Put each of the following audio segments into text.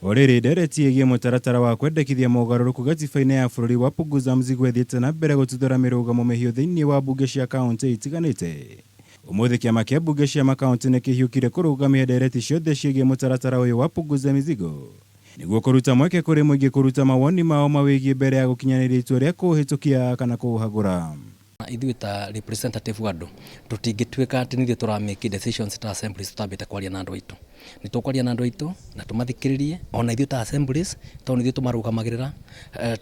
O rĩrĩ, ndereti ĩgiĩ mũtaratara wa kwendekithia mogarũrũku gatiba-inĩ ya bũrũri wa Punguza Mzigo ĩthiĩte na mbere gũtuthũra mĩrũgamo mĩhiũ thĩinĩ wa mbunge cia kaunti itiganĩte. Ũmũthĩ kĩama kĩa mbunge cia makaunti nĩ kĩhiũkire kũrũgamia ndereti ciothe ciĩgiĩ mũtaratara ũyũ wa Punguza Mzigo nĩguo kũruta mweke kũrĩ mũingĩ kũruta mawoni mao mawĩgiĩ mbere ya gũkinyanĩria itua rĩa kũũhĩtũkia kana kũũhagũra. Ithuĩ ta representative wa andũ tũtingĩtuĩka atĩ nithuĩ tũra make decisions ta assemblies tũtambĩte kwaria na andũ aitũ. Nĩ tũkwaria na andũ aitũ na tũmathikĩrĩrie ona ithuĩ ta assemblies tondũ nĩ ithuĩ tũmarũgamagĩrĩra,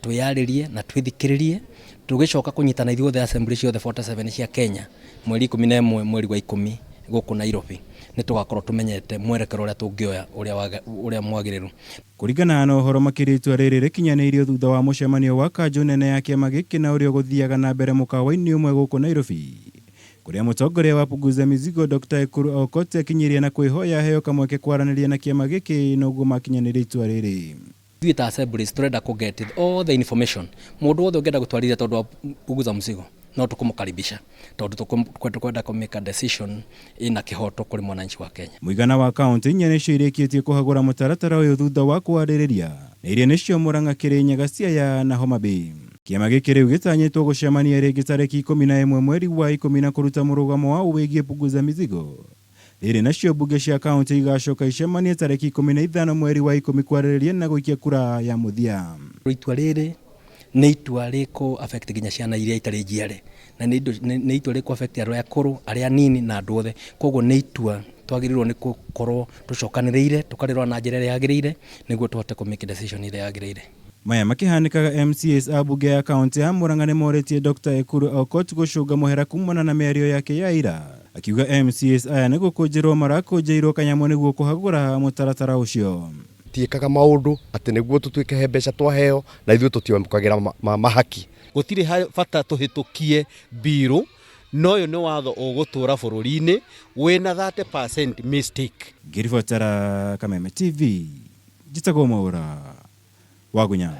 twĩyarĩrie na twĩthikĩrĩrie. Tũgĩcoka kũnyitana ithuothe assembly ciothe 47 cia Kenya mweri 11 mweri wa 10 gũkũ Nairobi, nĩ tũgakorwo tũmenyete mwerekero ũrĩa tũngĩoya ũrĩa mwagĩrĩru. Kũringana na ũhoro makĩria, itua rĩrĩ rĩkinyanĩirio thutha wa mũcemanio wa kanjũ nene ya kĩama gĩkĩ na ũrĩa ũgũthiaga na mbere mũkawa-inĩ ũmwe gũkũ Nairobi, kũrĩa mũtongoria wa Punguza Mzigo Dr. Ekuru Aukot akinyirie na kwĩhoya aheo kamweke kwaranĩria na kĩama gĩkĩ noguo makinyanĩria itua rĩrĩ. Ithuĩ ta assemblies tũrenda kũ get all the information. Mũndũ wothe ũngĩenda gũtwarithia tondũ wa Punguza Mzigo no tũkũmũkaribisha tondũ tũkwenda kũ make a decision ĩna kĩhoto kũrĩ mwananchi wa Kenya. Mũigana wa kaunti inya nĩcio irĩkĩtie kũhagũra mũtaratara ũyũ thutha wa kũwarĩrĩria, na iria nĩcio Murang'a, Kirinyaga, Siaya na Homa Bay. Kĩama gĩkĩ rĩu gĩtanyĩtwo gũcemania rĩngĩ tarĩki 11 mweri wa 10 na kũruta mũrũgamo wao wĩgiĩ Punguza Mzigo. Rĩrĩ nacio mbunge cia kaunti igacoka icemanie tarĩki 15 mweri wa 10 kwarĩrĩria na gũikia kura ya mũthia. Itua rĩrĩ nĩ itua rĩkũ affect nginya ciana iria itarĩ njiare, na nĩ itua rĩkũ affect arĩa akũrũ, arĩa anini na andũ othe. Koguo nĩ itua twagĩrĩirwo nĩ gũkorwo tũcokanĩrĩire tũkarĩrora na njĩra ĩrĩa yagĩrĩire nĩguo tũhote kũ make decision ĩrĩa yagĩrĩire. Maya makĩhanĩkaga, MCAs a mbunge ya kaunti ya Murang'a nĩ morĩtie Dr. Ekuru Aukot gũcũnga mũhera kumana na mĩario yake ya ira, akiuga MCAs aya nĩ gũkũnjĩrwo marakũnjĩirwo kanyamũ nĩguo kũhagũra mũtaratara ũcio. Tiĩkaga maũndũ atĩ nĩguo tũtuĩke he mbeca twaheo na ithuĩ tũtiamũkagĩra mahaki. Gũtirĩ bata tũhĩtũkie mbirũ, no ũyũ nĩ watho ũgũtũra bũrũri-inĩ wĩna 30% mistake. Ngĩribotera Kameme TV, njĩtagwo Mwaũra Wagunya.